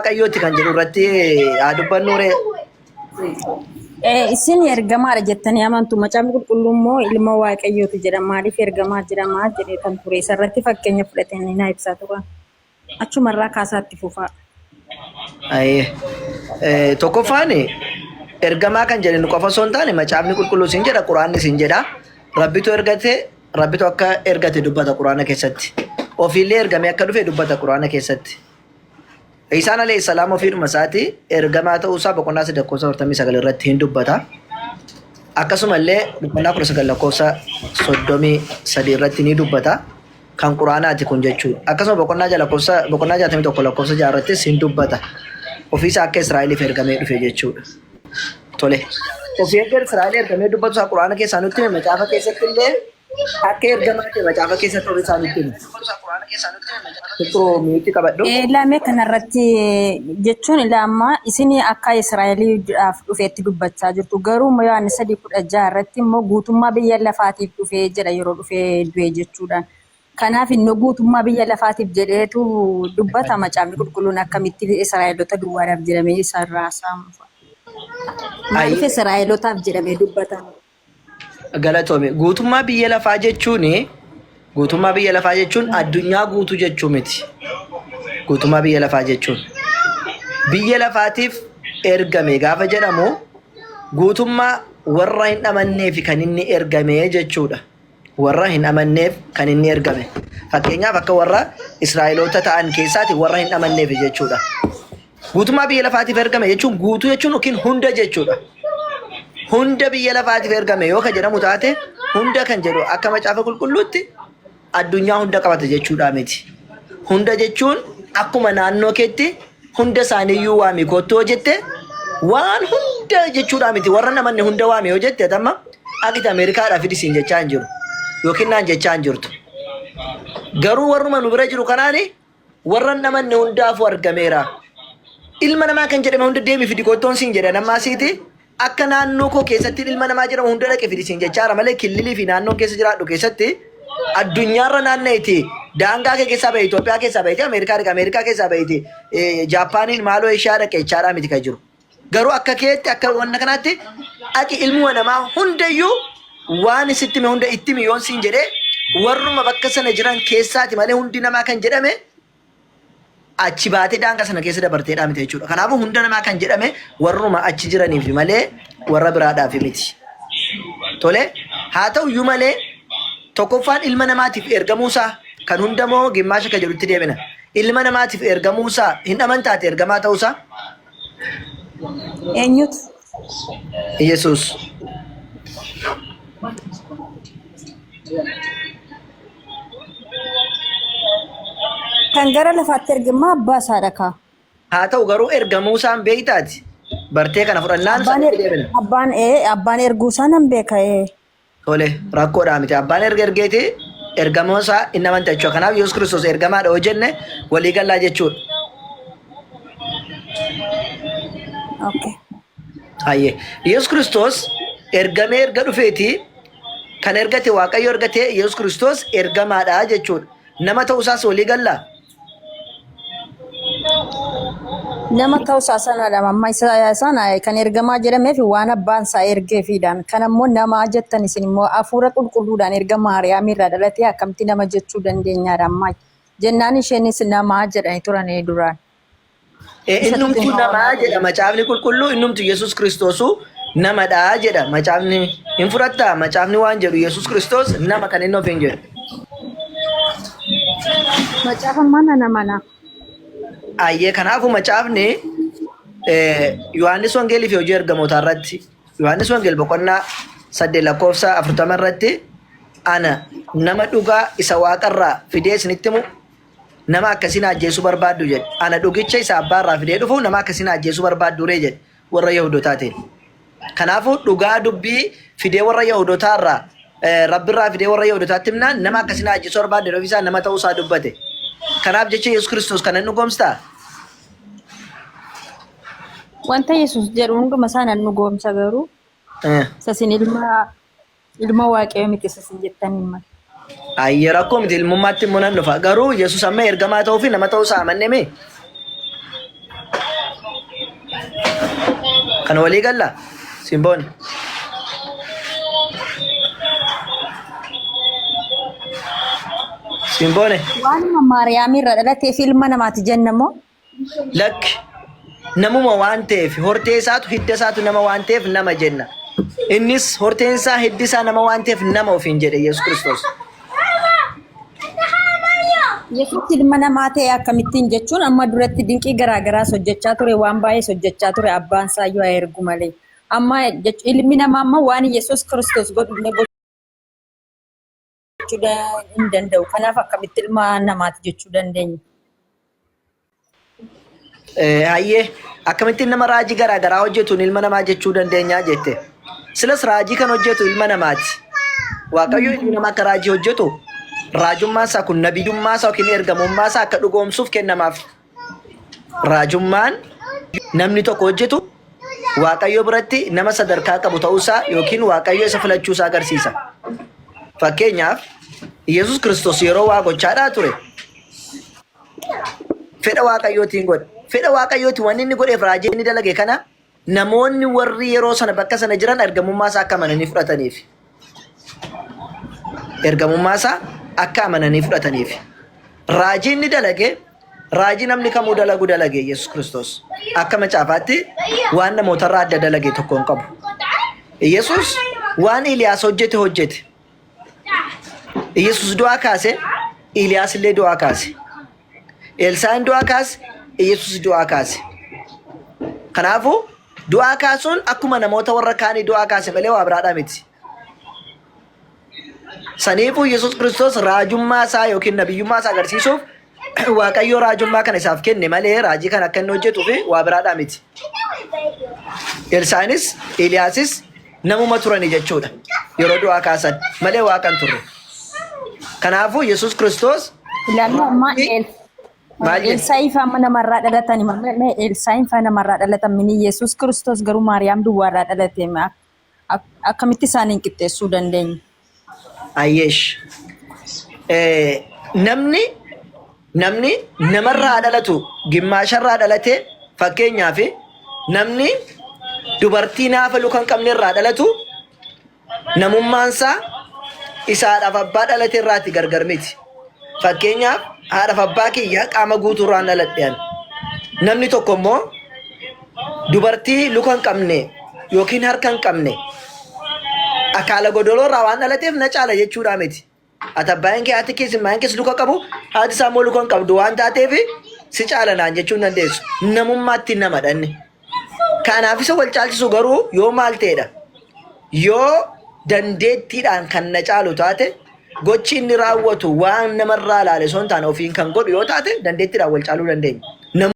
Waaqayyooti kan jedhu irratti haa dubbannu ree. Isin ergamaadha jettanii amantu. Macaafni qulqulluu immoo ilma waaqayyooti jedha. Maaliif ergamaa jedhama jedhee kan ture. Isarratti fakkeenya fudhatanii naa ibsaa turan. Achumarraa kaasaatti fufaa. Ayee. Tokkoffaan ergamaa kan jedhe nu qofa osoo hin taane macaafni qulqulluu siin jedha quraanni siin jedha. Rabbitu ergate rabbitu akka ergate dubbata quraana keessatti. Ofiillee ergamee akka dhufe dubbata quraana keessatti. Isaan alayhi salaam ofiidhuma isaati ergamaa ta'uu isaa boqonnaa 3 lakkoofsa 49 irratti hin dubbata. Akkasumallee boqonnaa 19 lakkoofsa 33 irratti ni dubbata. Kan quraanaati kun jechuudha. Akkasuma boqonnaa 6 lakkoofsa boqonnaa 61 lakkoofsa 6 irrattis hin dubbata. Ofiisaa akka Israa'eliif ergamee dhufe jechuudha. Tole. Ofii erga Israa'el ergamee dubbatu isaa quraana keessaa nutti hime macaafa keessatti illee Akka ergamaa ta'e macaafa keessatti ofii isaa nutti hime. Xiqqoo miitti qabadhu. Lame kanarratti jechuun ilaa amma isin akka Israa'eliidhaaf dhufeetti dubbachaa jirtu. Garuu immoo Yohaannis 3:16 irratti immoo guutummaa biyya lafaatiif dhufee jedha yeroo dhufee du'e jechuudhaan. Kanaaf inni guutummaa biyya lafaatiif jedheetu dubbata macaafni qulqulluun akkamitti Israa'eloota duwwaadhaaf jedhamee isarraa haasa'ama. Maaliif Israa'elotaaf jedhamee dubbatama? Galatoomi. Guutummaa biyya lafaa jechuun guutummaa biyya lafaa jechuun addunyaa guutuu jechuu miti. Guutummaa biyya lafaa jechuun biyya lafaatiif ergame gaafa jedhamu guutummaa warra hin amanneef kan inni ergame jechuudha. Warra hin amanneef kan inni ergame. Fakkeenyaaf akka warra Israa'eloota ta'an keessaati warra hin amanneef jechuudha. Guutummaa biyya lafaatiif ergame jechuun guutuu jechuun yookiin hunda jechuudha. Hunda biyya lafaatiif ergame yoo kan jedhamu taate hunda kan jedhu akka macaafa qulqulluutti addunyaa hunda qabata jechuudha miti. Hunda jechuun akkuma naannoo keetti hunda isaaniiyyuu waami kottu yoo jette waan hunda jechuudha miti. Warra namanne hunda waami yoo jette amma aqiti Ameerikaadhaa fidi siin jechaa hin jiru yookiin naan jechaa hin jirtu. Garuu warruma nu bira jiru kanaani Warra hin amanne hundaafuu argameera. Ilma namaa kan jedhame hunda deemi fidi kottoon siin jedha nammaa siiti. Akka naannoo koo keessatti ilma namaa jedhamu hunda dhaqe fidi siin jechaara malee killilii fi naannoon keessa jiraadhu keessatti addunyaarra naanna'iti. Daangaa kee keessaa bahe Itoophiyaa keessaa bahite Ameerikaa dhaqe Ameerikaa keessaa bahite Jaappaaniin maaloo Eeshiyaa dhaqe jechaadhaa miti kan jiru. Garuu akka keetti akka wanna kanaatti ati ilmuma namaa hundayyuu waan sitti hime hunda itti himi yoon siin jedhee warruma bakka sana jiran keessaati malee hundi namaa kan jedhame achi baatee daangaa sana keessa dabarteedhaa miti jechuudha. Kanaafuu hunda namaa kan jedhame warruma achi jiraniif malee warra biraadhaaf miti. Tole haa ta'u iyyuu malee tokkoffaan ilma namaatiif ergamuusaa kan hundamoo gimmaasha kan jedhutti deemina. Ilma namaatiif ergamuusaa hin amantaate ergamaa ta'uusaa Eenyutu? Yesuus. Kan gara lafaatti ergemmaa abbaa isaadha kaa. Haa ta'u garuu ergamuu isaan beektaati. Bartee kana fudhannaan Abbaan sanatti er- deebina. abbaan ee abbaan erguu isaa nan beeka ee. Tole, rakkoodhaa miti. Abbaan erga ergeeti ergamuu isaa hin amanta jechuudha. Kanaaf Yesuus Kiristoos ergamaadha yoo jenne walii gallaa jechuudha. Okay. Hayyee. Yesuus Kiristoos ergamee erga dhufeeti kan ergate Waaqayyo ergate Yesuus Kiristoos ergamaadha jechuudha. Nama ta'uu isaas walii gallaa? Nama ta'uu isaa sanadha. Amma isa sana kan ergamaa jedhameef waan abbaan isaa ergeefiidhaan. Kan ammoo namaa jettan isin immoo hafuura qulqulluudhaan erga Maariyaam irraa dhalatee akkamitti nama jechuu dandeenyaadha amma. Jennaan isheenis namaa jedhanii turanii duraan. Isatti Innumtuu immoo namaa jedha macaafni qulqulluu innumtu Yesuus Kiristoosuu namadha jedha macaafni hin fudhattaa macaafni waan jedhu Yesuus Kiristoos nama kan inni ofiin jedhu. Macaafa mana namana. Ayyee kanaafuu macaafni Yohaannis Wangeelii fi hojii ergamootaa irratti Yohaannis Wangeel boqonnaa 8 lakkoofsa 40 irratti ana nama dhugaa isa waaqarraa fidee isinitti himu nama akkasii na ajjeesuu barbaaddu jedhe. Ana dhugicha isa abbaa irraa fidee dhufu nama akkasii na ajjeesuu barbaaddu ree jedhe warra Yahudotaatiin. Kanaafuu dhugaa dubbii fidee warra Yahudotaa irraa Rabbi irraa fidee warra Yahudotaatti himnaan nama akkasii na ajjeesuu barbaadde ofii isaa nama ta'uu isaa dubbate. Kanaaf jecha Yesuus Kiristoos kana hin dhugoomstaa? Wanta Yesuus jedhu hunduma isaa nan dhugoomsa garuu isa isin ilma Ilma waaqayyo miti isa isin jettaniin malee. Ayyee rakkoo miti ilmummaatti immoo nan dhufa. Garuu Yesuus amma ergamaa ta'uu fi nama ta'uu isaa amannee mee? Kana walii gallaa? Simboon. Simboone. Waanuma Maariyaamii irraa dhalateef ilma namaati jenna moo? Lakki namuma waan ta'eef hortee isaatu hidda isaatu nama waan ta'eef nama jenna. Innis horteen isaa hiddi isaa nama waan ta'eef nama ofiin jedhe Yesuus Kiristoos. Yesuus ilma namaa ta'e akkamittiin jechuun amma duratti dinqii garaa garaas hojjechaa ture waan baay'ees hojjechaa ture abbaan isaa iyyuu haa ergu malee. Amma ilmi namaa amma waan Yesuus Kiristoos godhu illee gochuu hin danda'u. Kanaaf akkamitti ilma namaati jechuu dandeenya? Hayyee akkamittiin nama raajii garaa garaa hojjetuun ilma namaa jechuu dandeenyaa jette. Silas raajii kan hojjetu ilma namaati. Waaqayyo ilmi namaa akka raajii hojjetu raajummaan isaa kun nabiyyummaa isaa yookiin ergamummaa isaa akka dhugoomsuuf kennamaaf. Raajummaan namni tokko hojjetu Waaqayyo biratti nama sadarkaa qabu ta'uusaa yookiin Waaqayyo isa filachuusaa agarsiisa. Fakkeenyaaf Yesuus Kiristoos yeroo waa gochaadhaa ture fedha Waaqayyootiin godhe. Fedha Waaqayyooti wanni inni godheef raajii inni dalage kana namoonni warri yeroo sana bakka sana jiran ergamummaa isaa akka amananii fudhataniif. Ergamummaa isaa akka amananii fudhataniif. Raajii inni dalage raajii namni kamuu dalagu dalage Yesuus Kiristoos. Akka macaafaatti waan namootarraa adda dalage tokko hin qabu. Yesuus waan Iliyaas hojjete hojjete. Yesuus du'aa kaase, Eeliyaas illee du'aa kaase. Elsaan du'aa kaase, Yesuus du'aa kaase. Kanaafuu du'aa kaasuun akkuma namoota warra kaanii du'aa kaase malee waa biraadhaa miti. Saniifuu Yesuus Kiristoos raajummaa isaa yookiin nabiyyummaa isaa agarsiisuuf Waaqayyo raajummaa kana isaaf kenne malee raajii kana akka inni hojjetuu fi waa biraadhaa miti. Elsaanis Eeliyaasis namuma turani jechuudha. Yeroo du'aa kaasan malee waaqa hin turre. Kanaafuu Yesuus Kiristoos Ilaallu ammaa maal jedhe? Elsaayi faa namarraa dhalatan Elsaayin faa namarraa dhalatan mini Yesuus Kiristoos garuu Maariyaam duwwaarraa dhalate akkamitti isaaniin qixxeessuu dandeenya? Ayyeesh. Namni namni namarraa dhalatu gimmaasharraa dhalate fakkeenyaaf namni dubartii naafa luka hin qabne irraa dhalatu namummaan isaa isa haadhaaf abbaa dhalate irraati gargar miti. Fakkeenyaaf haadhaaf abbaa kiyya qaama guutuu irraan dhaladhe ani. Namni tokko immoo dubartii luka hin qabne yookiin harka hin qabne akaala godoloo irraa waan dhalateef na caala jechuudhaa miti. Ati abbaan kee haati kees ilmaan kees luka qabu haati isaa immoo luka hin qabdu waan taateef si caala naan jechuu hin dandeessu. Namummaatti nama dhanne. Kanaaf isa wal caalchisu garuu yoo maal ta'edha? Yoo dandeettiidhaan kan na caalu taate gochi inni raawwatu waan namarraa ilaale osoo hin taane ofiin kan godhu yoo taate dandeettiidhaan wal caaluu dandeenya.